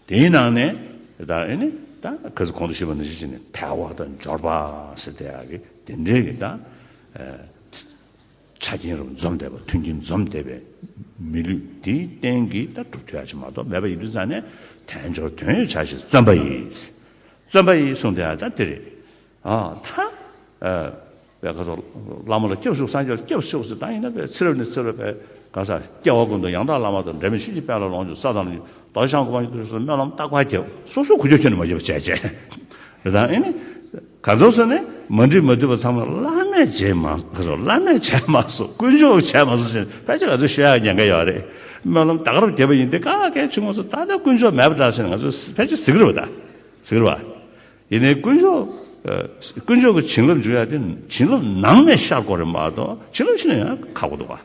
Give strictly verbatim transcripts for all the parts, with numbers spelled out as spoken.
དེའི་ནང་ནས་ད་ཨེ་ནི་ད་ག་ཚོད་གོང་དུ་ཞུས་པ་ནང་བཞིན་བྱས་ནས་དལ་བ་དང་འབྱོར་པ་ཟེར་དེ་ཡག་གི་དེ་འདྲའི་གི་ད་ཆ་རྐྱེན་རུ་འཛོམས་བསྡད་པ། མཐུན་རྐྱེན་འཛོམས་བསྡད་པའི་མི་ལུས་དེའི་རྟེན་གྱིས་ད་སྒྲུབ་ཐུབ་ཡག་ཅིག་མ་གཏོགས་མེད་པ་ཡིན་དུས་ཙང་ནས། དལ་འབྱོར་དོན་ཡོད་བྱ་ཕྱིར་བརྩོན་པ་ཡིས། བརྩོན་པ་ཡིས་གསུངས་དེ་ཡག་ད་དེ་རེད། ཨ་ད། ཨ། པའི་ཁ་སོགས་བླ་མ་ལ་སྐྱབས་ཞུ། སངས་རྒྱས་ལ་སྐྱབས་ཞུ་ཟེར་ད་ཡིན་ན་པའི་ཚེ་རབས་ནས་ཚེ་རབས་པའི་ག་ས་སྐྱེ་བ་ཀུན་ཏུ་ཡང་དག་བླ་མ་དང་། འབྲལ་མེད་ཆོས་ཀྱི་དཔལ་ལ་ལོངས་སྤྱོད་ས་དང་། རྡོ་རྗེ་འཆང་གོ་འཕང་མྱུར་དུ་སོང་། སྨོན་ལམ་རྟག་པར་བརྒྱབ། སོ་སོ་ཁུ་ཁྱོ་ཁྱོ་ནས་མ་བརྒྱབ་བྱས་བྱས་རེད། ད་ཨེ་ནི་ག་ཚོད་སོང་ནས་མ་འགྲིག་མ་འཐུས་པ་ཚང་མ་བླ་མས་བྱས་མ་ག་ཚོད་བླ་མས་བྱས་མ་སོང་། དཀོན་མཆོག་བྱས་མ་སོང་ཟེར་ཕལ་ཆེར་ང་ཚོས་ཤོད་ཡག་ཉེན་ཁ་ཡོད་རེད། སྨོན་ལམ་ད་ག་རང་བརྒྱབ་པ་ཡིན་ཏེ་ག་གལ་ཆུང་ངོ་ཚོ་ད་ལྟ་དཀོན་མཆོག་མེད་པ་འདྲ་ཟེར་ནས་ང་ཚོས་ཕལ་ཆེར་ཟེར་གི་རེད་པ། ད་ཟེར་གི་རེད་པ། ཡིན་ནའི་དཀོན་མཆོག་ཨ། དཀོན་མཆོག་གི་བྱིན་རླབས་འཇུག་ཡ་དེ་བྱིན་རླབས་ནང་ནས་ཤར་དགོས་རེད་མ་གཏོགས། བྱིན་རླབས་ཕྱི་ནས་ཡང་ཁག་པོ་འདུག་ག་རེད་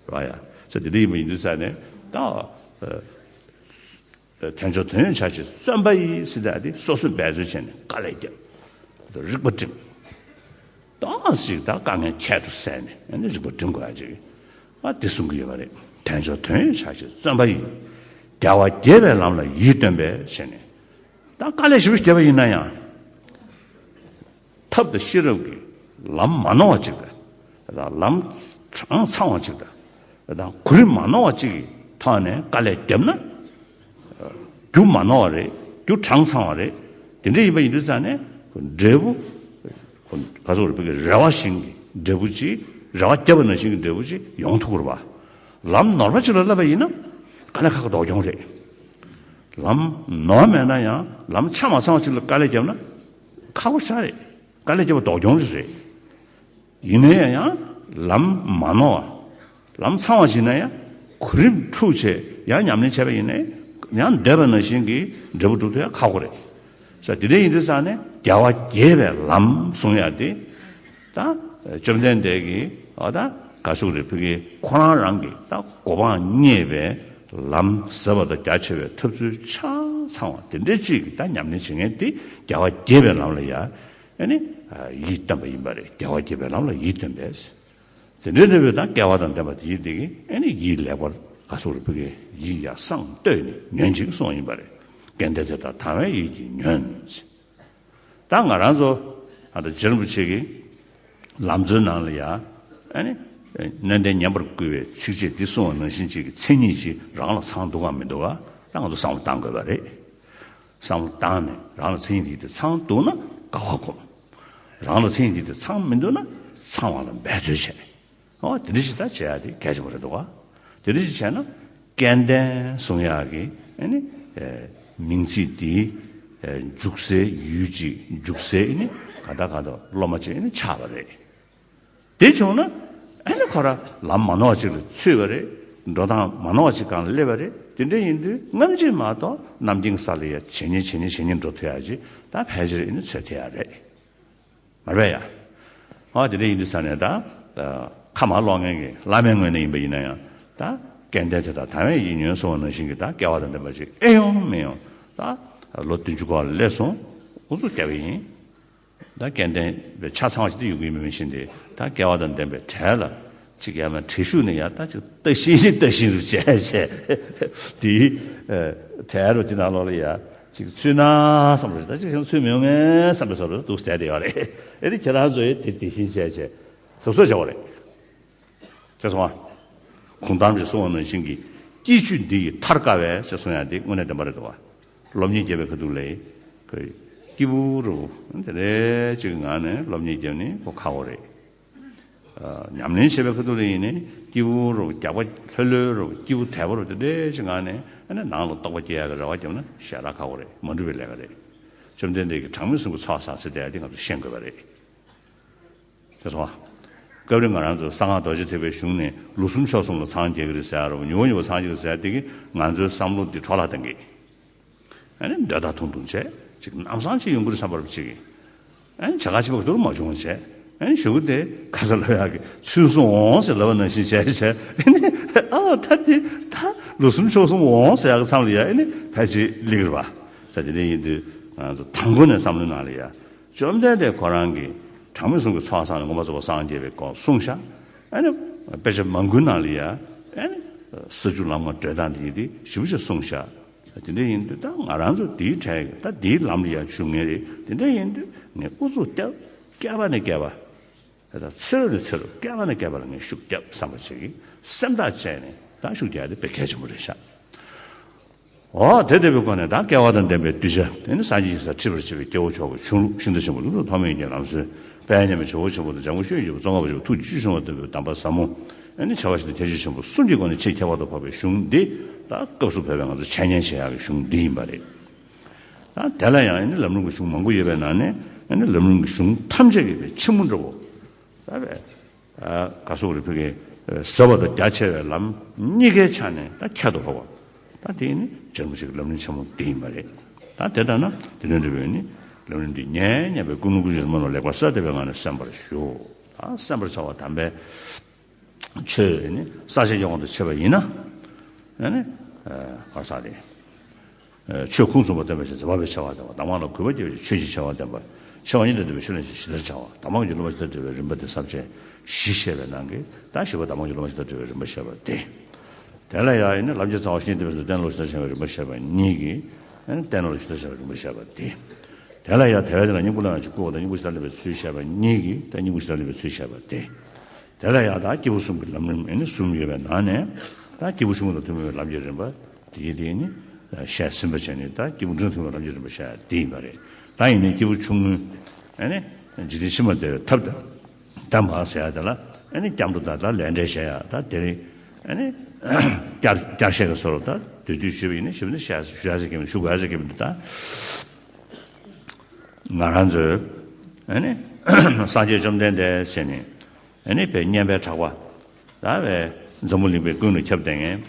པ། ཡ་ས་དེ་འདྲ་ཡིན་པ་ཡིན་དུས་ཙང་ནས་ད། ཨ། དལ་འབྱོར་དོན་ཡོད་བྱ་ཕྱིར་བརྩོན་པ་ཡིས་ཟེར་ཡ་དེ་སོ་སོས་འབད་རྩོལ་བྱས་ནས་དཀའ་ལས་བརྒྱབ། རིག་པ་བསྒྲིམས། ཏོག་ཙམ་ཅིག་ད་དཀའ་ངལ་ཁྱད་དུ་བསད་ནས་ཨ་ནི་རིག་པ་བསྒྲིམ་དགོས་ཡ་ཅིག་ཨ་དེ་གསུང་གི་ཡོད་པ་རེད། དལ་འབྱོར་དོན་ཡོད་བྱ་ཕྱིར་བརྩོན་པ་ཡིས། རྒྱལ་བ་དགྱེས་པའི་ལམ་ལ་ཡིད་རྟོན་པས་ཟེར་ནས། ད་དཀའ་ལས་ཞེ་པོ་བརྒྱབ་པ་ཡིན་ན་ཡང་། ཐབས་དང་ཤེས་རབ་ཀྱིས་ལམ་མ་ནོར་བ་ཅིག་དང་། ལམ་གྲངས་ཚང་བ་ཅིག་དང་། གོ་རིམ་མ་ནོར་བ་ཅིག་གི་ཐོག་ནས་དཀའ་ལས་བརྒྱབ་ན། རྒྱུ་མ་ནོར་བ་རེད། རྒྱུ་གྲངས་ཚང་བ་རེད། དེ་འདྲ་ཡིན་པ་ཡིན་དུས་ཙང་ནས་འབྲས་བུ། ག་ཚོད་རེད། བོད་ཀྱི་རེ་བ་བཞིན་གྱི་འབྲས་བུ་ཅིག་རེ་བ་བརྒྱབ་པ་ནང་བཞིན་གྱི་འབྲས་བུ་ཅིག་ཡོང་ཐུབ་ཀྱི་རེད་པ། ལམ་ནོར་བ་ཅིག་ལ་བསླབ་པ་ཡིན་ན་དཀའ་ལས་ཁག་ཁག་ལྡོག་གྱོང་རེད། ལམ་ནོར་མེད་ན་ཡང་ལམ་ཆ་མ་ཚང་བ་ཅིག་ལ་དཀའ་ལས་བརྒྱབ་ན་ཁག་པོ་ཞེ་དྲག་རེད། དཀའ་ལས་བརྒྱབ་པ་ལྡོག་གྱོང་རེད། ཡིན་ན་ཡང་ཡང་ལམ་མ་ནོར་བ། ལམ་ཚང་བ་ཞིག་ན་ཡང་གོ་རིམ་འཁྲུག་བྱས་ཡང་ཉམས་ལེན་བྱས་པ་ཡིན་ན་ཡང་འདོད་པ་ནང་བཞིན་གྱི་འབྲས་བུ་སྒྲུབ་ཐུབ་ཡ་ཁག་པོ་རེད། ས་དེ་འདྲ་ཡིན་དུས་ཙང་ནས་རྒྱལ་བ་དགྱེས་པའི་ལམ་གསུང་ཡ་དེ། ད་བཅོམ་ལྡན་འདས་ཀྱིས་འོ་ད་ག་ཟེར་རེད། བོད་ཀྱི་ཁོ་རང་རང་གི་ད་གོ་འཕང་བརྙེས་པའི་ལམ་ཟབ་པ་དང་རྒྱ་ཆེ་བའི་ཐབས་ཚུལ་ཆ་ཚང་བ་དེ་འདྲ་ཅིག་གི་ད་ཉམས་ལེན་བྱེད་མཁན་དེ་རྒྱལ་བ་དགྱེས་པའི་ལམ་ལ་ཡ། ཨ་ནི། ཡིད་བརྟན་པ་ཡིན་པ་རེད། རྒྱལ་བ་དགྱེས་པའི་ལམ་ལ་ཡིད་བརྟན་པས། དེ་འདྲའི་འབྲས་བུ་དང་སྐལ་བ་དང་ལྡན་པ་དེ་ཡིན་དེ་གིས་ཨ་ནི་ཡིད་ལེགས་པར་ག་ཟེར་རེད། བོད་ཀྱི་ཡིད་ཡར་སང་བསྟོད་ནས་ཉོན་ཅིག་གསུངས་པ་ཡིན་པ་རེད། སྐལ་ལྡན་དེ་དག་དང་བའི་ཡིད་ཀྱིས་ཉོན། ད་ང་རང་ཚོ་ཨ་ད་རྗེ་རིན་པོ་ཆེ་གི་ལམ་གཙོའི་ནང་ལ་ཡ་ཨ་ནི། ནན་ཏན་ཉན་པར་བསྐུལ་བའི་ཚིགས་བཅད་འདི་གསུངས་པ་ནང་བཞིན་ཅིག་གི་མཚན་ཉིད་ཅིག་རང་ལ་ཚང་འདུག་གམ་མི་འདུག་ག་ད་ང་ཚོ་བསམ་བློ་བཏང་དགོས་པ་རེད། བསམ་བློ་བཏང་ནས་རང་ལ་མཚན་ཉིད་དེ་ཚང་འདུག་ན་དགའ་བ་སྒོམ། རང་ལ་མཚན་ཉིད་དེ་ཚང་མི་འདུག་ན་ཚང་བ་ལ་འབད་རྩོལ་བྱས། ཨོ་དེ་འདྲ་ཞིག་ད་བྱེད་ཡ་དེ་གལ་ཆེན་པོ་རེད་འདུག་ག་དེ་འདྲ་ཞིག་བྱས་ན་སྐལ་ལྡན་གསུང་ཡག་གི་ཨ་ནི་མིང་ཚིག་དེའི་འཇུག་སའི་ཡུལ་གཅིག་འཇུག་སའི་ཨ་ནི་ག་ད་ག་ད་སློབ་མ་གཅིག་ཨ་ནི་ཆགས་པ་རེད། དེ་བྱུང་ན་ཨ་ནི་ཁོ་རང་ལམ་མ་ནོར་བ་ཅིག་ལ་ཚུད་པ་རེད། འགྲོ་སྟངས་མ་ནོར་བ་ཅིག་སྒང་ལ་སླེབས་པ་རེད། དེ་འདྲ་ཡིན་དུས་རྔམ་བརྗིད་མ་གཏོགས་ནམ་རྒྱུན་ས་ལ་ཡ་ཇེ་ཉེ་ཇེ་ཉེ་ཇེ་ཉེ་འགྲོ་ཐུབ་ཡ་ཅིག་ད་ཕལ་ཆེར་ཨ་ནི་ཚོད་ཐིག་ཡ་རེད། མ་རེད་ཡ། ཨ་དེ་འདྲ་ཡིན་དུས་ས་ནས་ད་ཁ་མ་ལོག་མཁན་གྱི་བླ་མའི་ངོས་ནས་ཡིན་པ་ཡིན་ན་ཡང་ད་སྐལ་ལྡན་དེ་དག་དང་བའི་ཡིད་ཉོན་གསུངས་པ་ནང་བཞིན་གྱི་ད་སྐལ་བ་དང་ལྡན་པ་ཅིག་ཨེ་ཡོང་མི་ཡོང་ད་ལོ་བདུན་ཅུ་གོ་ལ་སླེབས་སོང་། ཨུ་ཚུགས་རྒྱབ་པ་ཡིན། ད་སྐལ་ལྡན་པའི་ཆ་ཚང་བ་ཞིག་དེ་ཡོང་གི་ཡིན་པ་མིན་ཤེས་ཏེ། ད་སྐལ་བ་དང་ལྡན་པའི་གྲལ་ལ་ཅིག་ཡར་མར་བྲེལ་ཤུགས་ནས་ཡར་ད་ཅིག་ལྟ་བཞིན་ལྟ་བཞིན་རུ་བྱས་བྱས་དེའི་གྲལ་རུ་དེ་ནང་ལོགས་ལ་ཡར་ཅིག་ཚུད་ན་བསམ་རུ་ད་ཅིག་ཚུད་མི་ཡོང་ངས་བསམ་པའི་བཟོ་འདྲ་འདུག་བསྡད་དེ་ཡོད་རེད། ཨེ་ནི་ཁྱེད་རང་ཚོ་ཡི་དེ་དེ་བཞིན་བྱས་བྱས་གཟབ་གཟབ་བྱ་བ་རེད། ཅེས་གསུངས་པ། གུང་ཐང་ཞེས་གསུངས་པ་ནང་བཞིན་གྱི་སྐྱིད་ཆུ་འདི་ཡི་མཐར་དཀའ་བས་ཞེས་གསུངས་ཡ་འདི་དངོས་གནས་བདེན་པ་རེད་འདུག་བ། སློབ་གཉེར་རྒྱབ་པའི་ཁ་ཐུག་ལ་ཁོས་སྐྱིད་པོ་རུ་དེ་འདྲའི་ཅིག་ངང་ནས་སློབ་གཉེར་རྒྱབ་ནི་ཁོ་ཁག་པོ་རེད། ཨ་ཉམས་ལེན་བྱེད་པའི་ཁ་ཐུག་ལ་ཡིན་ནའི་སྐྱིད་པོ་རུ་རྒྱགས་པ་ལྷོད་ལྷོད་རུ་སྐྱིད་པོ་དལ་པོ་རུ་དེ་འདྲའི་ཅིག་ངང་ནས་ཨ་ནི་ནང་ལ་རྟོགས་པ་སྐྱེ་ཡ་གི་རེ་བ་བརྒྱབ་ན་ཞེ་དྲག་ཁག་པོ་རེད། མ་འགྲུབ་པའི་ལས་ཀ་རེད། བཅོམ་ལྡན་འདས་ཀྱིས་གྲངས་མེད་གསུམ་གྱི་ཚོགས་བསགས་ཟེར་དེ་ཡ་དེ་ང་ཚོ་ཤེས་དགོས་པ་རེད། ཅེས་གསུངས་པ། སྐབས་རེ་ང་རང་ཚོ་གསང་སྔགས་རྡོ་རྗེ་ཐེག་པའི་གཞུང་ནས་ལོ་གསུམ་ཕྱོགས་གསུམ་ལ་འཚང་རྒྱ་གི་རེད་ཟེར་ཡ་རེད། ཉུང་ཉུང་འཚང་རྒྱ་གི་རེད་ཟེར་ཡ་དེ་གིས་ང་ཚོའི་བསམ་བློ་འདི་འཕྲོ་བརླག་བཏང་གི། ཨ་ནི་འདོད་ཐག་ཐུང་ཐུང་བྱས་ཅིག་ལམ་སང་ཅིག་ཡོང་གི་རེད་བསམ་པ་རུ་ཅིག་ཨ་ནི་བྱ་དགའ་ཆེ་བ་ག་དུར་མ་བྱུང་བྱས་ཨ་ནི་གཞུག་གུ་དེ་ཁ་ས་ལ་ཡག་གི་ཚུལ་སོང་འོང་ཟེར་ལབ་པ་ནང་བཞིན་བྱས་བྱས་ཨ་ནི་ཨ་ད་དེ་ད་ལོ་གསུམ་ཕྱོགས་གསུམ་འོང་ཟེར་ཡག་གི་མཚམས་ལ་ཡ་ཨ་ནི་ཕལ་ཆེར་སླེབས་རེད་པ། ས་དེ་འདྲ་ཡིན་དུས་ང་ཚོ་དང་པོ་ནས་བསམ་བློའི་ནང་ལ་ཡ། བཅོམ་ལྡན་འདས་ཁོ་རང་གིས་གྲངས་མེད་གསུམ་གྱི་ཚོགས་བསགས་ནས་མངོན་པར་རྫོགས་པར་སངས་རྒྱས་པའི་སྐོར་གསུངས་ཤག་ཨ་ནི་དཔེ་ཆ་མང་པོའི་ནང་ལ་ཡ་ཨ་ནི་ས་བཅུ་ལམ་ལྔ་བགྲོད་སྟངས་དེ་ཡིན་ཏེ་ཞེ་པོ་ཅིག་གསུངས་ཤག་དེ་འདྲ་ཡིན་དུས་ད་ང་རང་ཚོ་འདིའི་གྲས་ཀྱི་ད་འདིའི་ལམ་ལ་ཡང་ཞུགས་ངེས་རེད། དེ་འདྲ་ཡིན་དུས་ངས་ཨུ་ཚུགས་བརྒྱབ། བསྐལ་པ་ནས་བསྐལ་པ། ད་ཚེ་རབས་ནས་ཚེ་རབས། བསྐལ་པ་ནས་བསྐལ་པ་ལ་ངས་ཤུགས་བརྒྱབ་བསམ་པ་ཅིག་གིས་སེམས་ཐག་བཅད་ནས་ད་ཤུགས་རྒྱག་ཡ་དེ་དཔེ་གལ་ཆེན་པོ་རེད་ཤག་འོ་དེ་ལྟ་བུའི་སྒོ་ནས་ད་སྐལ་བ་དང་ལྡན་པའི་གདུལ་བྱ་དེ་ནི་སངས་རྒྱས་ཀྱི་ས་ཁྲིད་པར་བྱེད་པའི་སྐྱེ་བོ་མཆོག་གི་ཆོས་ལུགས་ཤིང་རྟ་ཆེན་པོ་ལུགས་ལ་ཐོགས་མེད་ཀྱི་ལམ་སྲོལ། དཔལ་མཉམ་མེད་ཇོ་བོ་ཆེན་པོ་དང་འཇམ་མགོན་ཆོས་ཀྱི་རྒྱལ་པོ་ཙོང་ཁ་པ་ཆེན་པོ་ཐུགས་རྗེ་ཆུང་བ་ལྟ་བུའི་གདམས་པ་ཟབ་མོ། ཨ་ནི་ཕྱྭ་པ་ཤིང་རྟ་ཁྱད་ཆོས་ཆེན་པོ་གསུམ་གྱི་སྒོ་ནས་ཆེས་ཁྱད་པར་དུ་འཕགས་པའི་གཞུང་འདི་ད་སྐབས་སུ་བབས་པའི་ང་ཚོ་འཆད་ཉན་བྱེད་ཡག་གི་གཞུང་འདི་ཡིན་པ་རེད། ད་དེ་ལ་ཡང་ཨ་ནི་ལམ་རིམ་གྱི་གཞུང་མང་པོ་ཡོད་པའི་ནང་ནས་ཨ་ནི་ལམ་རིམ་གྱི་གཞུང་ཐམས་ཅད་ཀྱི་ཕྱི་མོ་འདྲ་བོ། ད་བས། ག་སོགས་རེ་ཕུལ་གི་ཟབ་པ་དང་རྒྱ་ཆེ་བའི་ལམ་གཉིས་ཀའི་ཆ་ནས་ད་ཁྱད་དུ་འཕགས་པ། ད་དེ་ནི་རྗེ་རིན་པོ་ཆེ་གི་ལམ་རིམ་ཆེན་མོ་འདི་ཡིན་པ་རེད། ད་དེ་ལྟར་ན་དེ་ནས་འདྲ་བའི་ནི་ལམ་རིམ་འདི་ཉན་སྙམ་པའི་ཀུན་སློང་ཀུན་སྤྱོད་སྨོན་ལམ་ལེགས་པར་གསལ་བཏབ་པའི་ངང་ནས་གསན་པར་ཞུ། ད་གསན་པར་བྱ་བ་དམ་པའི་ཆོས་ནི་གསང་ཆེན་གྱི་དབང་དུ་བྱས་པ་ཡིན་ན། ཨ་ནི། ག་ས་རེད། ཆོས་ཁུངས་བཙུན་པ་སྟོན་པ་ཞིག་འཛིན་པ་པའི་ཆེ་བ་ལྡན་པ། གདམས་ངག་ལ་གུས་པ་སྐྱེ་བའི་ཆོས་ཀྱི་ཆེ་བ་ལྡན་པ། ཆེ་བ་གཉིས་དང་ལྡན་པའི་ཆོས་ལ་ཞི་བདེར་བྱ་བ། གདམས་ངག་གི་ལུང་པ་ཇི་ལྟར་འགྲེལ་བའི་རིམ་པ་དེ་ས་བཅད་བཞི་བཤད་པའི་ནང་གི་ད་བཞི་པ་གདམས་ངག་གི་ལུང་པ་ཇི་ལྟར་འགྲེལ་བའི་རིམ་པ་བཤད་པ་སྟེ། དེ་ལ་ཡང་ཡིན་ན་ལམ་གྱི་རྩ་བ་བཤེས་གཉེན་བསྟེན་པའི་ཚུལ་དང་བསྟན་ལོག་ཇི་ལྟར་བྱ་བའི་རིམ་པ་བཤད་པ་གཉིས་ཀྱིས་ཨ་ནི་བསྟན་ལོག་ཇི་ལྟར་བྱ་བའི་རིམ་པ་བཤད་པ་སྟེ། དེ་ལ་ཡང་དལ་བའི་དེ་ལ་སྙིང་པོ་ལ་ཡང་ཅིག་བསྐུལ་བ་དང་སྙིང་པོ་ཇི་ལྟར་ལེན་པའི་ཚུལ་བཤད་པ་གཉིས་ཀྱིས་ད་སྙིང་པོ་ཇི་ལྟར་ལེན་པའི་ཚུལ་བཤད་པ་སྟེ། དེ་ལ་ཡང་ད་སྐྱེས་བུ་གསུམ་གྱི་ལམ་རིམ་ཨ་ནི་གསུམ་ཡོད་པའི་ནང་ནས་ད་སྐྱེས་བུ་ཆུང་ངུ་དང་ཐུན་མོང་བའི་ལམ་གྱི་རིམ་པ། དེ་ཡི་དེ་ནི་བཤད་ཟིན་པ་བྱས་ནས་ད་སྐྱེས་བུ་འབྲིང་ཐུན་མོང་ལམ་གྱི་རིམ་པ་བཤད་ཡ་དེ་ཡིན་པ་རེད། ད་ཡིན་ནའི་སྐྱེས་བུ་ཆུང་ངུ་ཨ་ནི་འཇིག་རྟེན་ཕྱི་མར་བདེ་བའི་ཐབས་དང་གདམས་པ་ཟེར་ཡ་དེ་ལ་ཨ་ནི་སྐྱབས་འགྲོ་དང་ད་ལས་འབྲས་བཤད་ཡ་ད་དེ་རིང་ཨ་ནི་བསྐྱར་བསྐྱར་བཤད་ཀྱི་བཟོ་འདྲ་ད་དུས་དུས་ཞུས་པ་ཡིན་ན་ཞུ་ན་བཤད་ཞུ་ཡ་ཟེར་གྱི་མི་འདུག་ཞུ་དགོས་ཡ་ཟེར་གྱི་མི་འདུག་ད་ང་རང་ཚོས་ཨ་ནི་སངས་རྒྱས་བཅོམ་ལྡན་འདས་བྱས་ནས། ཨ་ནི་བའི་སྙན་པའི་གྲགས་པ། ད་བའི་འཛམ་བུ་གླིང་པའི་ཀུན་ལ་ཁྱབ་བསྡད་མཁན།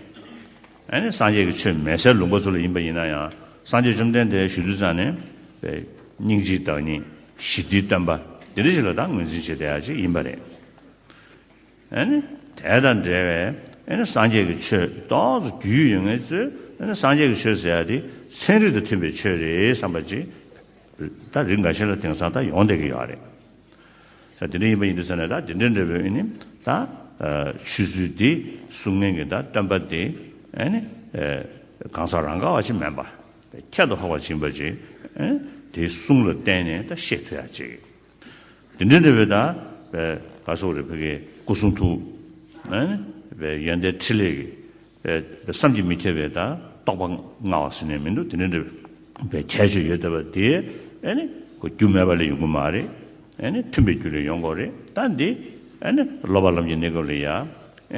ཨ་ནི་སངས་རྒྱས་ཀྱི་ཆོས་མེད་སའི་ལུང་པ་ཚོ་ལ་ཡིན་པ་ཡིན་ན་ཡང་སངས་རྒྱས་བཅོམ་ལྡན་འདས་ཞུ་དུས་ཙང་ནས་བའི་སྙིང་རྗེའི་བདག་ཉིད་ཞི་བདེའི་སྟོན་པ་དེ་འདྲ་ཞིག་ལ་ད་ངོས་འཛིན་བྱེད་བསྡད་ཡ་ཅིག་ཡིན་པ་རེད། ཨ་ནི་དེ་དང་འབྲེལ་བའི་ཨ་ནི་སངས་རྒྱས་ཀྱི་ཆོས་ཏོག་ཙམ་རྒྱུས་ཡོད་མཁན་ཚོས་ཨ་ནི་སངས་རྒྱས་ཀྱི་ཆོས་ཟེར་ཡ་དེ་ཚན་རིག་དང་མཐུན་པའི་ཆོས་རེད་བསམ་པ་ཅིག་ད་རིགས་འགའ་ཤས་ལ་དེང་སང་ད་ཡོང་བསྡད་ཀྱི་ཡོད་རེད། ས་དེ་འདྲ་ཡིན་པ་ཡིན་དུས་ས་ནས་ད་དེ་འདྲ་འདྲ་བོའི་ནི་ད་ཆོས་ཚུལ་འདི་གསུང་མཁན་གྱི་ད་སྟོན་པ་དེ་ཨ་ནི་གང་ཟག་རང་ག་བ་ཞིག་མིན་པ་ཁྱད་དུ་འཕགས་པ་ཞིག་ཡིན་པ་ཅིག་ཨ་ནི་དེའི་གསུང་ལ་བརྟེན་ནས་ད་ཤེས་ཐུབ་ཡ་ཅིག་དེ་འདྲ་འདྲ་བོའི་ད་ག་སོགས་རེད་ཕ་གི་སྐུ་གསུང་ཐུགས་ཨ་ནི་ཡོན་ཏན་ཕྲིན་ལས་ཀྱི་བསམ་གྱིས་མི་ཁྱབ་པའི་ད་རྟོགས་པ་མངའ་བ་ཟེར་ནས་མི་འདུག་དེ་འདྲ་འདྲ་བའི་ཁྱད་ཆོས་ཡོད་བསྡད་པ་དེ་ཨ་ནི་ཁོ་རྒྱུ་མེད་པ་ལས་ཡོང་གི་མ་རེད། ཨ་ནི་མཐུན་པའི་རྒྱུ་ལས་ཡོང་དགོས་རེད། ད་འདི་ཨ་ནི་སློབ་པ་ལམ་གྱི་གནས་སྐབས་ལ་ཡ་ཨ་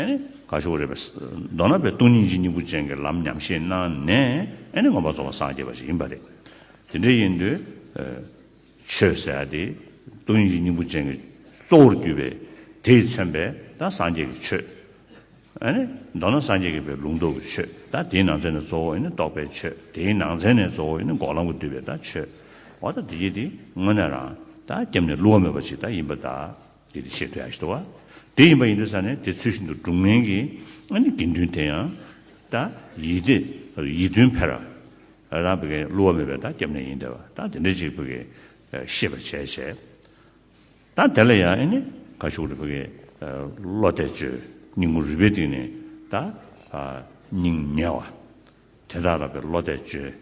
ནི་ག་ཤོག་རེད་པས། མདོར་ན་པའི་སྟོང་ཉིད་ཀྱི་སྙིང་པོ་ཅན་གྱི་ལམ་ཉམས་བཞེས་གནང་ནས་ཨ་ནི་མངོན་པར་རྫོགས་པར་སངས་རྒྱས་པ་ཞིག་ཡིན་པ་རེད། དེ་འདྲ་ཡིན་དུས། ཆོས་ཟེར་ཡ་དེ་སྟོང་ཉིད་ཀྱི་སྙིང་པོ་ཅན་གྱི་གཙོ་བོར་གྱུར་པའི་དེས་མཚོན་པའི་ད་སངས་རྒྱས་ཀྱི་ཆོས། ཨ་ནི་མདོར་ན་སངས་རྒྱས་ཀྱི་པའི་ལུང་རྟོགས་ཀྱི་ཆོས། ད་དེའི་ནང་ཚན་ནས་གཙོ་བོ་ཨ་ནི་རྟོགས་པའི་ཆོས། དེའི་ནང་ཚན་ནས་གཙོ་བོ་ཨ་ནི་འགོག་ལམ་གྱིས་བསྡུས་པའི་ད་ཆོས། འོ་ད་དེ་ཡི་དེ་དངོས་གནས་རང་ད་སྐྱབས་གནས་བསླུ་བ་མེད་པ་ཅིག་ད་ཡིན་པ་ད་དེ་དེ་ཤེས་ཐུབ་ཡ་ཞིག་འདུག་བ། དེ་ཡིན་པ་ཡིན་དུས་ས་ནས་དེ་ཚུལ་བཞིན་དུ་སྒྲུབ་མཁན་གྱི་ཨ་ནི་དགེ་འདུན་དེ་ཡང་ད་ཡིད་དེ་ཡིད་མཐུན་ཕེ་ར། རང་བོད་ཀྱི་བསླུ་བ་མེད་པའི་ད་སྐྱབས་གནས་ཡིན་བསྡད་པ་ད་དེ་འདྲ་ཅིག་བོད་ཀྱི་ཤེས་པ་བྱས་བྱས། ད་དེ་ལ་ཡང་ཨ་ནི་ག་ཤུག་རེ་བོད་ཀྱི་བློ་གཏད་བཅོལ་སྙིང་པོ་རུས་པའི་གཏིང་ནས་ད་སྙིང་ཉེ་བ་དེ་དག་ལ་བའི་བློ་གཏད་བཅོལ་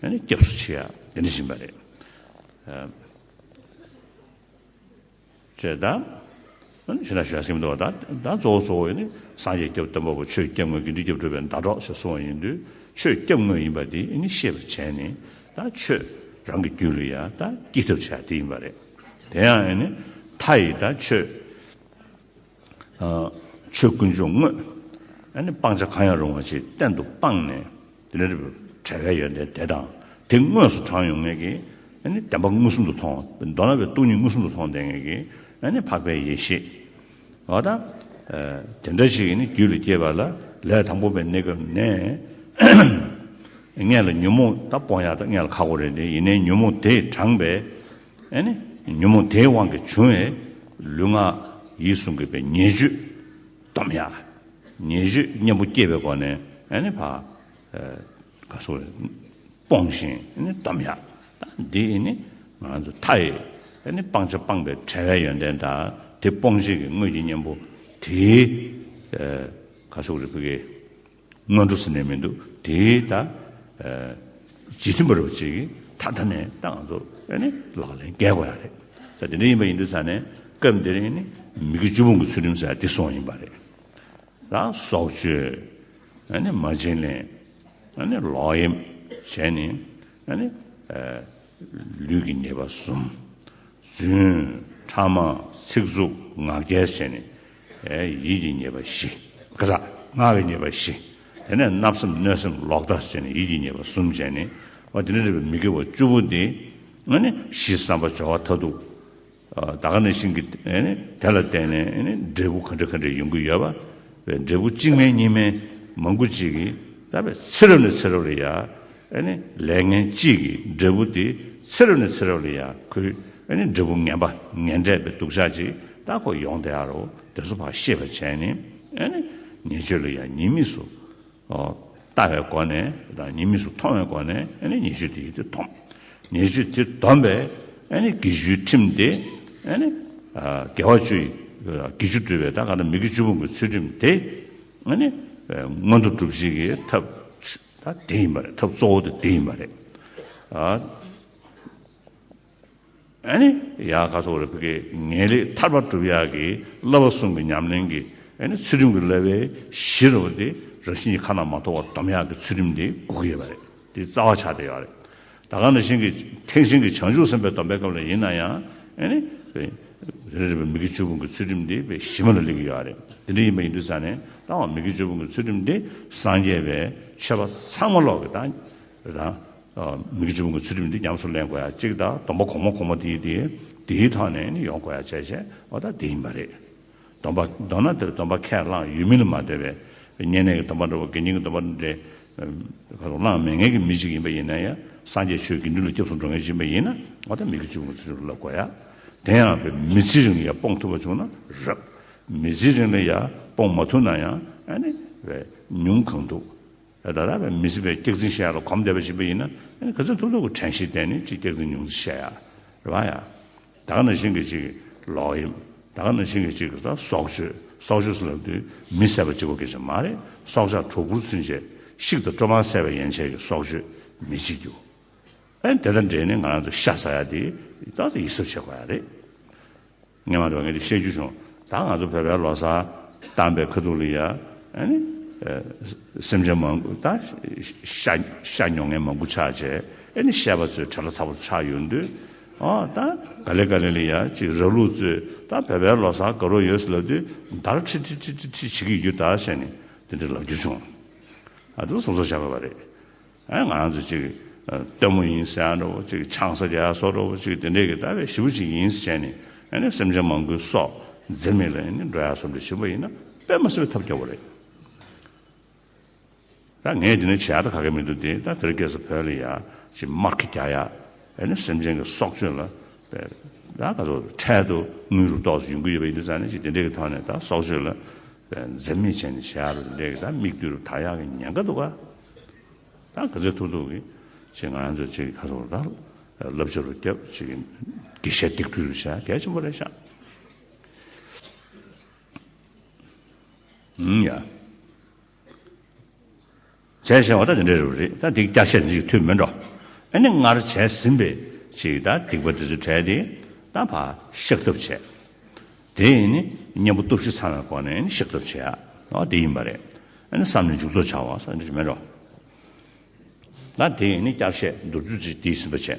ཨ་ནི་སྐྱབས་སུ་མཆི་ཡ་དེ་འདྲ་ཞིག་ཡིན་པ་རེད། ཅེས་དང་། ཕྱི་ནང་ཞུ་ཡ་ཟིན་མི་འདུག་ད་ད་གཙོ་བོ་གཙོ་བོ་ཡིན་ནི་སངས་རྒྱས་སྐྱབས་སྟོན་པ་པོ་ཆོས་སྐྱབས་དངོས་དགེ་འདུན་སྐྱབས་སྒྲུབ་པའི་ཟླ་གྲོགས་ཞེས་གསུངས་པ་ཡིན་དུས་ཆོས་སྐྱབས་དངོས་ཡིན་པ་དེ་ཨ་ནི་ཤེས་པར་བྱས་ནས་ད་ཆོས་རང་གི་རྒྱུད་ལ་ཡ་ད་སྐྱེ་ཐབས་བྱ་དེ་ཡིན་པ་རེད། དེ་ཡང་ཨ་ནི་མཐའ་ཡི་ད་ཆོས། ཆོས་དཀོན་མཆོག་དངོས། ཨ་ནི་སྤང་བྱ་གང་ཡང་རུང་བ་ཞིག་གཏན་དུ་སྤངས་ནས་དེ་ལས་བྲལ་བའི་ཡོན་ཏན་དེ་དང་དེ་དངོས་སུ་དྲངས་ཡོང་མཁན་གྱི་ཨ་ནི་བདེན་པ་མངོན་སུམ་དུ་མཐོང་བ་མདོར་ན་བའི་སྟོང་ཉིད་མངོན་སུམ་དུ་མཐོང་བསྡད་མཁན་གྱི་ཨ་ནི་འཕགས་པའི་ཡེ་ཤེས། འོ་ད། དེ་འདྲ་ཞིག་ནི་རྒྱུད་ལ་སྐྱེས་པ་ལ་ལས་དང་པོ་པའི་གནས་སྐབས་ནས་སྔོན་ལ་ཉོན་མོངས་ད་སྤོང་ཡག་ད་སྔོན་ལ་ཁག་པོ་རེད་དེ་ཡིན་ནའི་ཉོན་མོངས་དེས་དྲངས་པའི། ཨ་ནི་ཉོན་མོངས་དེའི་དབང་གིས་བྱུང་བའི་ལུས་ངག་ཡིད་གསུམ་གྱི་པའི་ཉེས་སྤྱོད་སྡོམ་ཡ། ཉེས་སྤྱོད་གཉེན་པོ་སྐྱེས་པའི་སྒོ་ནས་ཨ་ནི་ཕ། ག་སོ་རེད། སྤོང་ཞིང་ཨ་ནི་སྡོམ་ཡ། ད་འདི་ཨ་ནི་ང་ཚོ་མཐའ་ཡི་ཨ་ནི་སྤང་བྱ་སྤངས་པའི་བྲལ་བའི་ཡོན་ཏན་དང་དེ་སྤོང་བྱེད་ཀྱི་དངོས་ཀྱི་གཉེན་པོ་དེའི་ག་སོ་རེད་བུ་གའི། སྔོན་འགྲོ་ཟེར་ནས་མི་འདུག་དེའི་ད་ རྗེས་མཐུན་པ་རུ་ཅིག་གིས་ད་ལྟ་ནས་ད་ང་ཚོ་ཨ་ནི་ལག་ལེན་འགེལ་དགོས་ཡ་རེད། ས་དེ་འདྲ་ཡིན་པ་ཡིན་དུས་ས་ནས་སྐབས་འདིར་ཨ་ནི་མི་དགེ་བཅུ་སྤོང་གི་ཚུལ་ཁྲིམས་ཟེར་ཡ་འདི་སྲུང་བ་ཡིན་པ་རེད། ད་སྲོག་གཅོད། ཨ་ནི་མ་བྱིན་ལེན། ཨ་ནི་ལོག་གཡེམ་བྱས་ནས་ཨ་ནི་ལུས་ཀྱི་ཉེས་པ་གསུམ། རྫུན། ཕྲ་མ། ཚིག་རྩུབ། ངག་འཁྱལ་བྱས་ནས་ཡིད་ཀྱི་ཉེས་པ་བཞི། ག་ས་ངག་གི་ཉེས་པ་བཞི། དེ་ནས་བརྣབ་སེམས་གནོད་སེམས་ལོག་ལྟ་བྱས་ནས་ཡིད་ཀྱི་ཉེས་པ་གསུམ་བྱས་ནས་འོ་དེ་འདྲ་རེད་པའི་མི་དགེ་བ་བཅུ་པོ་དེ་ཨ་ནི་གཞི་བསམ་པ་སྦྱོར་བ་མཐར་ཐུག་ད་ག་ནང་བཞིན་གྱི་ཨ་ནི་དེ་ལ་བརྟེན་ནས་ཨ་ནི་འབྲས་བུ་ག་འདྲ་ག་འདྲ་ཡོང་གི་ཡོད་པ། འབྲས་བུ་གཅིག་མིན་གཉིས་མིན་མང་པོ་ཅིག་གིས་ད་བས་ཚེ་རབས་ནས་ཚེ་རབས་ལ་ཡ་ཨ་ནི་ལས་ངན་གཅིག་གི་འབྲས་བུ་དེ་ཚེ་རབས་ནས་ཚེ་རབས་ལ་ཡ་ཁོས་ཨ་ནི་འབྲས་བུ་ངན་པ་ངན་འབྲས་པའི་སྡུག་ཅག་ཅིག་ད་ཁོ་ཡོང་བསྡད་ཡ་རོ། དེ་ཚོ་ཕར་ཤེས་པ་བྱས་ནས་ཨ་ནི་ཉེས་སྤྱོད་ལ་ཡ་ཉེས་དམིགས་སུ། ལྟ་བའི་སྒོ་ནས་དང་ཉེས་དམིགས་སུ་མཐོང་བའི་སྒོ་ནས་ཨ་ནི་ཉེས་སྤྱོད་དེ་ཡིད་དུ་འདོམས། ཉེས་སྤྱོད་དེ་འདོམས་པས་ཨ་ནི་དགེ་བཅུའི་ཁྲིམས་དེ་ཨ་ནི་དགེ་བ་བཅུ་ཡི་དགེ་བཅུ་སྒྲུབ་པའི་ད་ག་ད་མི་དགེ་བཅུ་སྤོང་གི་ཚུལ་ཁྲིམས་དེ་ཨ་ནི་མངོན་དུ་འགྲུབ་བྱེད་ཀྱི་ཐབས་ད་དེ་ཡིན་པ་རེད། ཐབས་གཙོ་བོ་དེ་དེ་ཡིན་པ་རེད། ཨ་ནི་ཡང་ཁ་སོགས་རེ་ཕ་གི་ངེས་ལེགས་ཐར་པ་སྒྲུབ་ཡག་གི་བསླབ་པ་གསུམ་གྱི་ཉམས་ལེན་གྱི་ཨ་ནི་ཚུལ་ཁྲིམས་ཀྱི་བསླབ་པའི་གཞི་རུ་དེ་རང་བཞིན་གྱིས་ཁ་ན་མ་ཐོ་བ་སྡོམ་ཡག་གི་ཚུལ་ཁྲིམས་དེ་དགོས་ཀྱི་ཡོད་པ་རེད། དེ་རྩ་བ་ཆགས་བསྡད་ཡོད་རེད། ད་ག་ནང་བཞིན་གྱི་ཐེག་ཆེན་གྱི་བྱང་ཆུབ་སེམས་དཔའི་སྡོམ་པའི་སྐབས་ལ་ཡིན་ན་ཡང་ཨ་ནི་རེ་རེ་བའི་མི་དགེ་བཅུ་སྤོང་གི་ཚུལ་ཁྲིམས་དེ་བའི་གཞི་མ་ལ་སླེབས་ཀྱི་ཡོད་རེད། དེ་འདྲ་ཡིན་པ་ཡིན་དུས་ཙང་ནས་ད་མི་དགེ་བཅུ་སྤོང་གི་ཚུལ་ཁྲིམས་དེ་སངས་རྒྱས་པའི་ཆོས་པ་ཚང་མ་ལོག་གི་ད་རེད་ད། མི་དགེ་བཅུ་སྤོང་གི་ཚུལ་ཁྲིམས་འདི་ཉམས་སུ་ལེན་དགོས་ཡ་གཅིག་དང་སྡོམ་པ་གོང་མ་གོང་མ་དེ་དེ་དེའི་ཐོག་ནས་ནི་ཡོང་དགོས་ཡ་བྱས་བྱས་འོ་ད་དེ་ཡིན་པ་རེད། སྡོམ་པ་མདོར་ན་དེར་སྡོམ་པ་ཁས་བླངས་ཡོད་མིན་ལ་མ་ལྟོས་པའི་བསྙེན་གནས་ཀྱི་སྡོམ་པ་འདྲ་བོ་དགེ་བསྙེན་གྱི་སྡོམ་པ་འདྲ་ཁ་ཐོག་བླངས་མེད་མཁན་གྱི་མི་གཅིག་ཡིན་པ་ཡིན་ན་ཡང་སངས་རྒྱས་ཆོས་དགེ་འདུན་ལ་སྐྱབས་སུ་འགྲོ་མཁན་ཞིག་ཡིན་པ་ཡིན་ན་འོ་ད་མི་དགེ་བཅུ་སྤོང་གི་ཚུལ་ཁྲིམས་བསླབ་དགོས་ཡ། དེ་ཡང་བའི་མི་ཚེའི་རིང་ལ་ཡ་སྤོང་ཐུབ་པ་བྱུང་ན་རབ། མི་ཚེའི་རིང་ལ་ཡ་སྤོང་མ་ཐུབ་ན་ཡང་ཨ་ནི་བའི་ཉུང་གང་ཐུབ། ད་ལྟ་བའི་མི་སྲིད་པའི་སྐྱག་རྫུན་བཤད་ཡ་ལ་གོམས་བསྡད་པ་ཞིག་ཡིན་ན་ཨ་ནི་ག་ཚོད་ཐུབ་ཐུབ་ཀྱི་དྲན་ཤེས་བསྟེན་ནས་ཅིག་སྐྱག་རྫུན་ཉུང་ཙམ་བཤད་ཡ་རེད་བ་ཡ། ད་ག་ནང་བཞིན་གྱི་ཅིག་ལོག་གཡེམ། ད་ག་ནང་བཞིན་གྱི་ཅིག་ད་སྲོག་གཅོད། སྲོག་གཅོད་ཟེར་ལབ་དུས་མི་བསད་པ་གཅིག་པོ་སྐད་ཆ་མ་རེད། སྲོག་ཆགས་གྲོག་སྦུར་ཚུན་ཆད་བཤིག་དང་སྤྲོ་མང་བསད་པའི་ཡན་ཆད་ཀྱི་སྲོག་གཅོད་མི་བྱེད་རྒྱུ། ཨ་ནི་དེ་དང་འབྲེལ་ནས་ང་རང་ཚོ་ཤ་ཟ་ཡ་དེ་ད་ཡིད་གཟབ་བྱེད་དགོས་ཡ་རེད། ངས་མ་འདྲ་བ་ངས་དེ་བཤད་རྒྱུ་བྱུང་། ད་ང་ཚོ་བོད་པའི་ལོ་གསར་བཏང་པའི་ཁ་ཐུག་ལ་ཡ་ཨ་ནི་སེམས་ཅན་མང་པོ་ད་ཤ་ཤ་ཉོ་མཁན་མང་པོ་ཆགས་བྱས་ཨ་ནི་བཤད་པ་ཚོས་བྲེལ་བ་ཚ་པོ་ཆགས་ཡོང་དུས་ཨོ་ད་ག་ལེ་ག་ལེ་ལ་ཡ་ཅིག་ར་ལུག་ཚོས་ད་བོད་པའི་ལོ་གསར་དགའ་རོགས་ཡོད་ཟེར་ལབ་དུས་འདར་ཁྲི་ཁྲི་ཁྲི་ཁྲི་ཁྲི་བྱེད་ཀྱི་ཡོད་ད་ཟེར་ནས་དེ་འདྲ་ལབ་རྒྱུ་བྱུང་། ཨ་དེ་སོ་སོ་བཞག་དགོས་པ་རེད། ཨ་ང་རང་ཚོ་ཅིག་ལྟད་མོ་ཡིན་ཟེར་ཡ་འདྲ་བོ་ཅིག་ཆང་ས་རྒྱག་ཡ་བཟོ་འདྲ་བོ་ཅིག་དེ་འདྲས་ཀྱི་ལྟ་བའི་ཞེ་པོ་ཅིག་ཡིན་ཟེར་བྱས་ནས་ཨ་ནི་སེམས་ཅན་མང་པོའི་སྲོག་འཛིན་མེད་ལ་ཨ་ནི་འགྲོ་ཡ་བཟོ་འདྲ་བྱེད་པ་ཡིན་ན་དཔེ་མ་སྲིད་པའི་ཐབས་སྐྱོ་བོ་རེད། ད་ངས་དེ་ནས་བྱེད་ཡ་ད་ག་གེ་མི་འདུག་སྟེ་ད་དེར་སྐྱེས་ས་བོད་ལ་ཡ་ཅིག་དམག་གི་རྒྱག་ཡ་ཨ་ནི་སེམས་ཅན་གྱི་སྲོག་གཅོད་ལ་དཔེ་ད་ག་ཚོད་འཕྲལ་དུ་དངུལ་རུ་ཏོག་ཙམ་ཡོང་གི་ཡོད་པ་ཡིན་དུས་ཙང་ནས་ཅིག་དེ་འདྲས་ཀྱི་ཐོག་ནས་ད་སྲོག་གཅོད་ལ་དཔེ་འཛེམ་མེད་བྱས་ནས་བྱེད་ཡ་རུ་དེ་འདྲས་ཀྱི་ད་མིག་ལྟོས་རུ་ད་ཡག་གི་ཉེན་ཁ་འདུག་ག་ད་ག་ཚོད་ཐུབ་ཐུབ་ཀྱིས་ཅིག་ང་རང་ཚོ་ཅིག་ག་ཚོད་ད་བསླབ་བྱ་རུ་བརྒྱབ་ཅིག་དགེ་བཤེས་སྡིག་ཏོ་རུ་བྱས་གལ་ཆེན་པོ་རེད་ཤག་ཨུམ་ཡ། བྱས་བྱས་བ་ད་དེ་འདྲ་རུ་རེད། ད་འདི་བསྐྱར་བཤད་འདི་ཅིག་ཐུབ་མེད་འགྲོ། ཨ་ནི་སྔར་བྱས་ཟིན་པའི་ཅིག་ད་སྡིག་པ་འདི་ཚོ་བྲལ་ཏེ་ད་ཕར་བཤགས་ཐབས་བྱས། དེ་ཡིན་ནི་གཉེན་པོ་སྟོབས་བཞི་ཚང་བའི་སྒོ་ནས་ནི་བཤགས་ཐབས་བྱེད་ཡ། ཨོ་དེ་ཡིན་པ་རེད། ཨ་ནི་བསམ་ནས་འཇུག་ལྡོག་བྱ་བ་ཟེར་འདི་མེད་འགྲོ། ད་དེ་ཡིན་ནི་བསྐྱར་བཤད་མདོར་བསྡུས་ཅིག་དེ་ཟིན་པ་བྱས།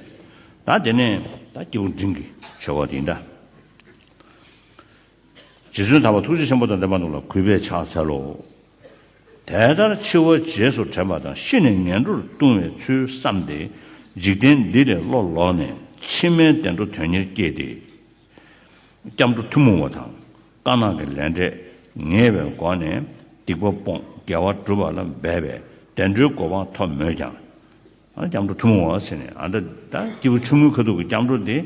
ད་དེ་ནས་ད་སྐྱེས་བུ་འབྲིང་གི་ཆོས་སྐོར་དེ་ཡིན་ད། རྗེ་བཙུན་དམ་པ་ཐུགས་རྗེ་ཆེན་པོ་དང་ལྡན་པ་རྣམས་ལ་གུས་པས་ཕྱག་འཚལ་ལོ། དེ་ལྟར་འཆི་བ་རྗེས་སུ་དྲན་པ་དང་ཤི་ནས་ངན་འགྲོར་ལྟུང་བའི་ཚུལ་བསམས་ཏེ་འཇིག་རྟེན་འདི་ལས་བློ་ལོག་ནས་ཕྱི་མའི་བདེ་འགྲོ་དོན་གཉེར་སྐྱེས་ཏེ། སྐྱབས་འགྲོ་ཐུན་མོང་བ་དང་དཀར་ནག་གི་ལས་འབྲས་ངེས་པའི་སྒོ་ནས་སྡིག་པ་སྤོང་དགེ་བ་སྒྲུབ་པ་ལ་འབད་པས་བདེ་འགྲོའི་གོ་འཕང་ཐོབ་མོད་ཀྱང་། ཨ་སྐྱབས་འགྲོ་ཐུན་མོང་བ་ཟེར་ནས་ཨ་ད་ད་སྐྱེས་བུ་ཆུང་ངུའི་ཁ་ཐུག་གི་སྐྱབས་འགྲོ་འདི་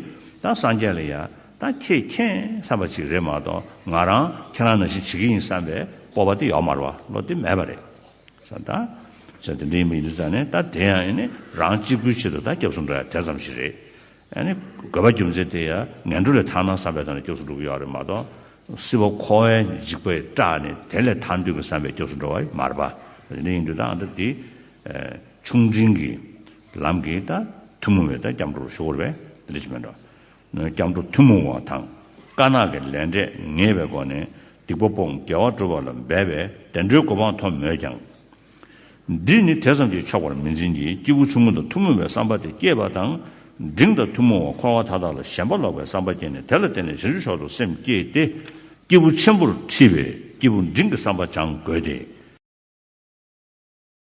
ད་སངས་རྒྱས་ལ་ཡ་ད་ཁྱེད་མཁྱེན་བསམ་པ་ཅིག་རེད་མ་གཏོགས་ང་རང་ཁྱེད་རང་ནང་བཞིན་བྱེད་ཀྱི་ཡིན་བསམ་པའི་སྤོབས་པ་དེ་ཡོད་མ་རེད་བ། བློ་དེ་མེད་པ་རེད་ས། ད་ས་དེ་འདྲ་ཡིན་པ་ཡིན་དུས་ཙང་ནས་ད་དེ་ཡང་ཡིན་ནི་རང་གཅིག་པུའི་ཆེད་དུ་ད་སྐྱབས་སུ་འགྲོ་ཡ་དེ་ཙམ་ཞིག་རེད། ཨ་ནི་དགོས་པ་རྒྱུ་མཚན་དེ་ཡང་ངན་འགྲོ་ལས་ཐར་ན་བསམ་པའི་ཐོག་ནས་སྐྱབས་སུ་འགྲོ་གི་ཡོད་རེད་མ་གཏོགས་སྲིད་པ་འཁོར་བའི་འཇིགས་པས་སྐྲག་ནས་དེ་ལས་ཐར་འདོད་ཀྱི་བསམ་པའི་སྐྱབས་སུ་འགྲོ་བ་མ་རེད་པ། དེ་འདྲ་ཡིན་དུས་ད་ཨ་ད་དེ་ ཆུང་འབྲིང་གི་ལམ་གྱི་ད་ཐུན་མོང་བའི་ད་སྐྱབས་འགྲོར་ཞུ་དགོས་རེད་པས། དེ་འདྲ་ཞིག་མེད་འགྲོ། སྐྱབས་འགྲོ་ཐུན་མོང་བ་དང་། དཀར་ནག་གི་ལས་འབྲས་ངེས་པའི་སྒོ་ནས་སྡིག་པ་སྤོང་དགེ་བ་སྒྲུབ་པ་ལ་འབད་པས་བདེ་འགྲོའི་གོ་འཕང་ཐོབ་མོད་ཀྱང་། འདིས་ནི་དེ་ཙམ་གྱིས་ཆོག་པར་མི་འཛིན་གྱི། སྐྱེས་བུ་ཆུང་ངུ་དང་ཐུན་མོང་བའི་བསམ་པ་དེ་སྐྱེས་པ་དང་། འབྲིང་དང་ཐུན་མོང་བ་འཁོར་བ་མཐའ་དག་ལ་ཞེན་པ་ལོག་པའི་བསམ་པ་སྐྱེས་ནས། དེ་ལ་བརྟེན་ནས་བྱང་ཆུབ་མཆོག་ཏུ་སེམས་བསྐྱེད་དེ། སྐྱེས་བུ་ཆེན་པོར་ཁྲིད་པའི་སྐྱེས་བུ་འབྲིང་གི་བསམ་པ་སྦྱང་དགོས་ཏེ།